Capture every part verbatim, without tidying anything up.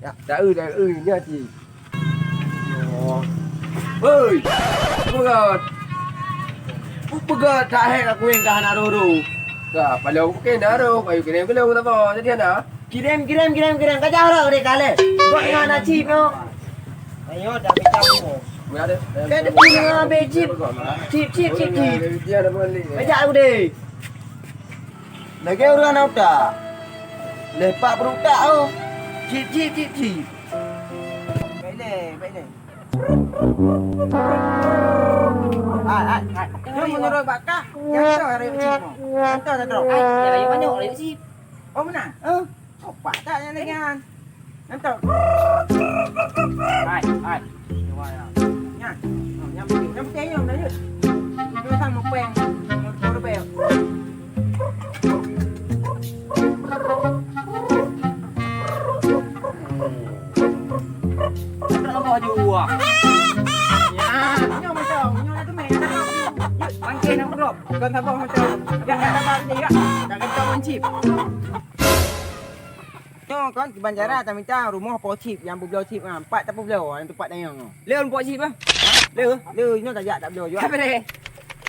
Ya, dak eu, dak eu, nyan cit. Oh. Hei! Peugah. Peugah tak hek aku yang dah nak roro. Ka, palau bukan nak roro, ayo kena belum tak apa. Jadi ada. Kirém, kirém, kirém, kirém. Ka jak rot deh ka lé. Kok ingat nak chip nyoe? Ayo, dah pecah semua. Ada. Ka ada punya ambil chip. Chip, chip, chip, chip. Dia ada balik. Ka jak aku deh. Lagèe ureueng aneuk utak. Lepak berutak oh. Chip, chip, chip, chip. Baik deh, baik deh. Hai, hai, hai. Nyoe meunurot bak kah, nyang toh hareuem chip nyoe. Nyang toh nyang toh. Hai, ya rayeuk manok, rayeuk chip. Oh, meunan? Eh. Oh, pat that nyan lagèe nyan. Nyang toh. Hai, hai. Nyan. Oh, nyang putih, nyang putih nyoe, meunan jeuet. Nyoe sang mupeng. Nyoe rubek. Ada lama aja uang. Ya, nyoe macam, nyoe dah tu meh. Pangkeng nak berop. Bukan sabar macam. Jangan sabar je ya. Tak kacau chip. Nyoe kan kiban cara tamita rumoh po chip nyang peubloe chip ha. Empat tapubloe dalam tempat dayang nyoe. Lé rumoh po chip ah. Lé. Lé nyoe tajak tak bloe juga. Apa deh?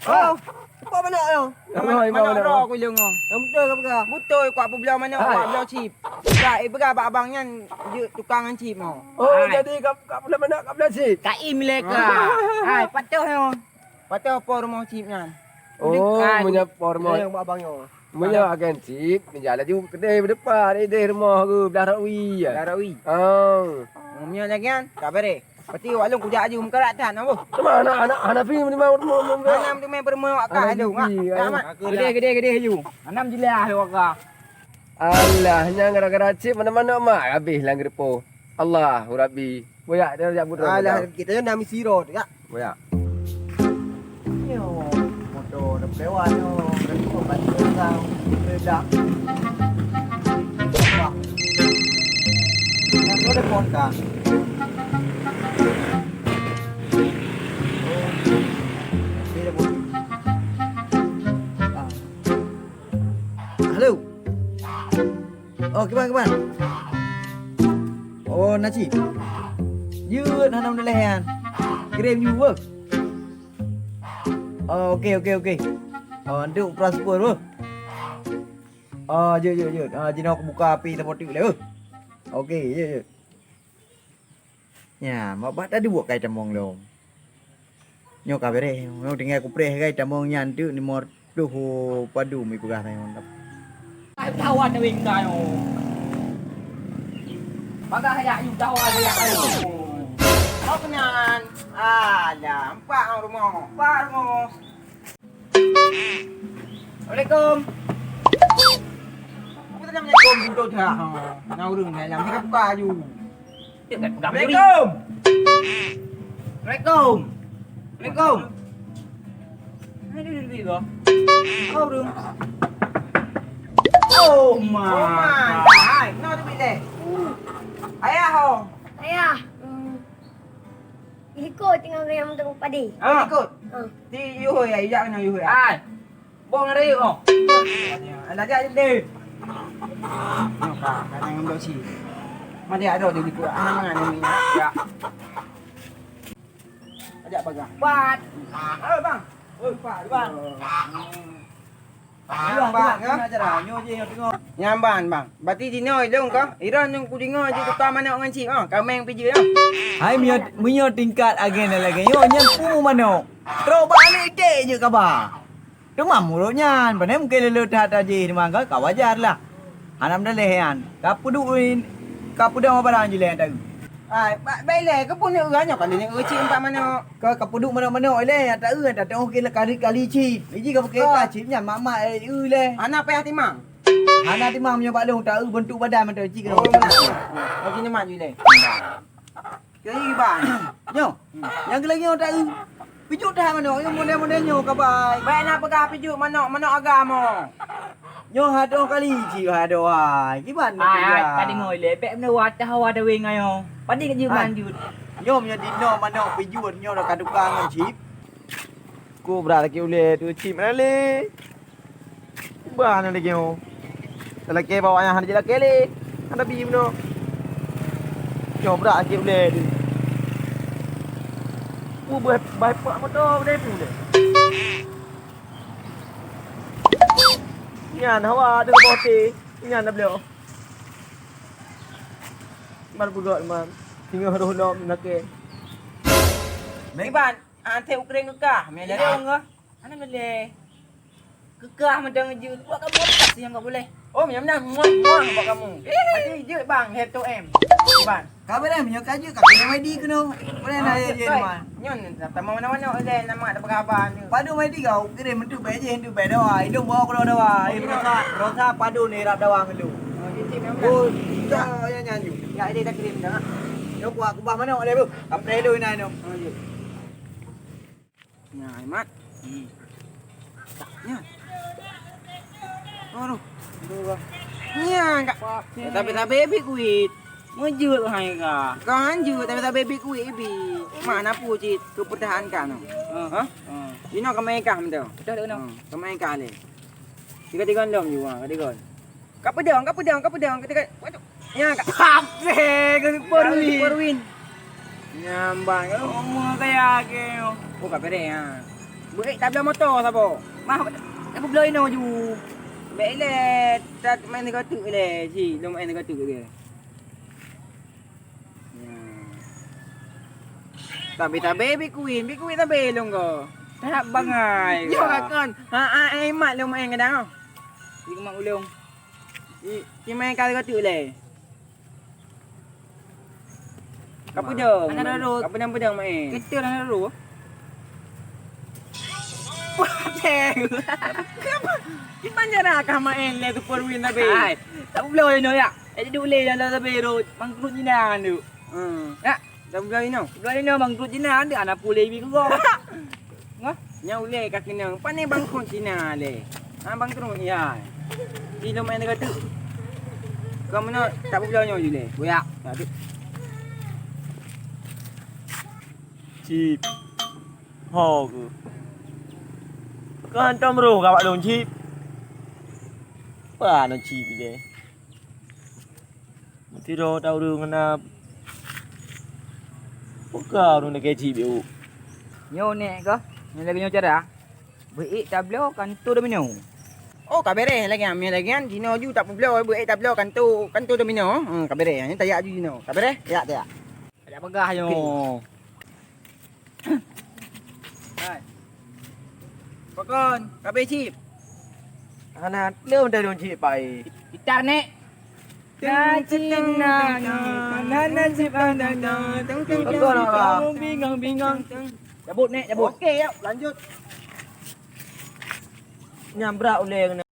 Oh. Kok Manok nyoe. Oh, manok, manok manok. Roh ku lheueh nyoe. Yang beutôi ka peugah. Beutôi, kuat peubloe manok, hai, kuat bloe chip. Ka, eh, peugah bak abang nyan, jeuet tukang ngon chip nyoe. Oh, hai. Jadi ka, ka peubloe manok, ka peubloe chip? Ka im lé ka. Ah. Hai, patoh nyoe. Patoh po rumoh chip nyan. Oh, hai. Meunyoe po rumoh. Yang bak abang nyoe. Meunyoe agen chip, meunyoe laju keudeh beudepan, eh, deh rumoh ke, blah Rawi. Blah Rawi. Oh. Oh, meunyoe lagèe nyan, ka bereh. Berarti awak lôn kujak aju meukarat that, nah, boh. Teuma anak, anak Hanafi meunimai, meunimai, meunimai. Hana meunimai peurumoh awak kah, Hanafi, lôn, ah. Ya, Mat. Geudeh, geudeh, geudeh aju. Hana meujeulaih awak kah. Alah, nyan gara-gara chip mana-mana mak habéh lam geureupo. Allahu Rabbi. Boyak, dia jak butroe. Alah, kita nyoe na misi roh tu, ya. Boyak. Nyoe, moto dah lewat nyoe. Dah cukup bantu orang. Dah. Wah. Yang tu ada phone kah? Oh. Dia dah bunyi. Ah. Halo. Oh, kiban, kiban. Oh, na chip. Jeuet hana meudaleh nyan. Kirém ju beuh. Oh, oke, oke, oke. Oh, untuk transfer beuh. Oh, jeuet, jeuet, jeuet. Ah, jinoe kubuka api tapotik lé beuh. Oke, jeuet, jeuet. Nyan, mak bak tadi buet kai tamong lom. Nyoe ka bereh, nyoe tinggai kupreh kai tamong nyan teuk lima reutôh padum ipeugah tanyoe. Ai, kawan dewe kayo. Bagah yak yu kawan yak kayo. Kau kenan. Alah, empat orang rumah. Empat rumah. Assalamualaikum. Apa tadi Assalamualaikum pintu dah? Ha, na ureueng dalam. Saya buka aju. Dia tak pegang duri. Assalamualaikum. Assalamualaikum. Assalamualaikum. Mana dia duduk, bang? Apa ureueng? Oh my. Oh my. Hai, kenapa tu bilik? Ayah, oh. Ayah. Hmm. Ikot tinggal dengan teman padi. Ah. Ikot. Ah. Ti yuh ya, ijak kena yuh ya. Ai. Boh ngan rayeuk oh. Alah jak deh. Nyoka, kadang ngambil si. Mari ada di ikut. Anak mangan ni. Ya. Ajak pagang. Pat. Halo bang. Oi, Pak, bang. Bang, bang, ya. Nyoe je nyang teungoh. Nyang ban, bang. Berarti jinoe ilong ka? Iran nyang kudeungoe jeuet tukang manok ngon chip, ha? Kameng pijeuet, ha? Hai, meunyoe, meunyoe tingkat agen lagèe nyoe, nyan peue manok. Trok bak aneuk iték jeuet kaba. Teuma murot nyan, pane mungken lé-lé that tajih teuma ka, ka wajar lah. Hana meudaleh nyan. Ka peuduek, ka peudong barang jilèe taeu. Ai, ba-, bailèe, keupeue neueu nyoe ka lheueh neueu cit empat manok. Ka, ka peuduek manok-manok ilèe, taeu, ta teuoh kali, kali cit. Iji ka peuke ka cit nyan, mak-mak, eh, eu lé. Hana payah timang. Hana timang meunyoe bak lôn, taeu beuntuk badan mantong cit keunoe. Oh, meunan. Oh, keunoe mak ju lé. Jadi, bang. Nyoe. Nyang lagèe nyoe taeu. Pijuet that manok, nyoe model-model nyoe ka bai. Bèk na peugah pijuet manok, manok agam oh. Nyoe hadoh kali cit hadoh hai. Kiban na peugah. Ai, ai, tadi ngoi lé, bèk meunoe watah hawa daweng ayo. Padé ka jeuet manjut. Nyoe meunyoe dinoe manok pijuet nyoe ka tukang ngon chip. Ku brat lagi ulèe tu chip mana lé? Bah na lagèe nyoe. Talakèe bak awak nyan hana jilakèe lé. Hana bi meunoe. Nyoe brat sakét ulèe tu. Peue bah, bah pak moto deh tu deh. Nyan hawa deuh boh teh. Nyan na beliau. Man peugah man. Singoh roh lom lakèe. Iban, ah, teh ukreng kekah. Mele dong kah? Ana mele. Kekah mantong jeuet. Buat kamu apa sih yang enggak boleh? Oh, yang mana? Muah, muah buat kamu. Berarti jeuet bang, head to M. Bang. Ka boleh meunyoe ka jeuet ka keuneuk Y D keunoe. Boleh na ye je teman. Nyon sama mana-mana oleh nama ada berapa ni. Padu Y D kau kirim untuk baik je untuk baik dawa. Hidup bawa keluar dawa. Ai berosa, berosa padu ni rap dawa ngeulu. Oh, jijik memang. Oh, tak yang nyanyi. Ya, dia dah kirim dah. Yo kuat kubah mana oleh tu? Kampung dulu ina tu. Oh, ya. Nyan, Mat. Hmm. Nyan. Aduh. Nyan, Kak. Tapi tak bebek kuit. Mujur hai ka. Kan jeuet tapi tak bebek kuit ibi. Mana pu cit kepertahankan tu? Ha? Ha? Ino kemai kah mendo. Betul tak kena? Hmm, kemai kah le. Tiga-tiga lom juga, tiga. Ka peudong, ka peudong, ka peudong, ka teuka. Waduh. Nya ka. Kape, ka Perwin. Perwin. Nyambang, oh, umur saya ke. Oh, ka pede ya. Beuet tabla motor sabo. Mah, dak peubloe inoe ju. Bèk ilèe, tat main sigoe teuk ilèe, si lôn main sigoe teuk ilèe. Tapi tabé bikuin, bikuin tabé lôn go. Tahap bangai. Yo, ka kon. Ha, ha, eh, mat lôn main kadang. Di mak ulông. Di, di main kali katu lé. Ka peudong. Anak doro. Ka peudong-peudong main. Kita anak doro. Watèe. Di mana dah kah main lé tu Perwin tapi? Hai, tak boleh inoe ya. Eh, duduk lé dalam tapi ro bangkrut jinan tu. Hmm. Ya. Dah bulan inoe. Bulan inoe bangkrut jinan tu anak pulih bi gua. Wah, nyang ulèe ka keunong. Pane bangkrut Cina lé. Ha, bangkrut ya. Di lôn main dekat tu. Kamu nak tak peubloe nyoe ju lé. Buyak. Cip. Ho ke? Kau hantom roh ka bak lôn, Cip. Apa nang Cip ni? Meusidroe ta ureueng na peugah ureueng lagèe Cip, Cip. Nyoe nèk kah? Nyoe lagèe nyoe cara. Beuék tabloe kanto domino. Oh, ka bèrèh lagèe nyan, lagèe nyan. Jinoe ju tapeubloe, beuék tabloe kanto, kanto domino. Hmm, ka bèrèh. Nyan tajak ju jinoe. Ka bèrèh? Tajak, tajak. Tajak peugah nyoe. Hai. Pakon, ka bèe Cip? Hana lôn teuh lôn Cip pai. Itar nèk. Na Cip na, na, na Cip na, na, na. Pakon, Abang? Bingong, bingong. Cabut nèk, cabut. Oke, yuk, lanjut. Nyan brat ulèe keunoe.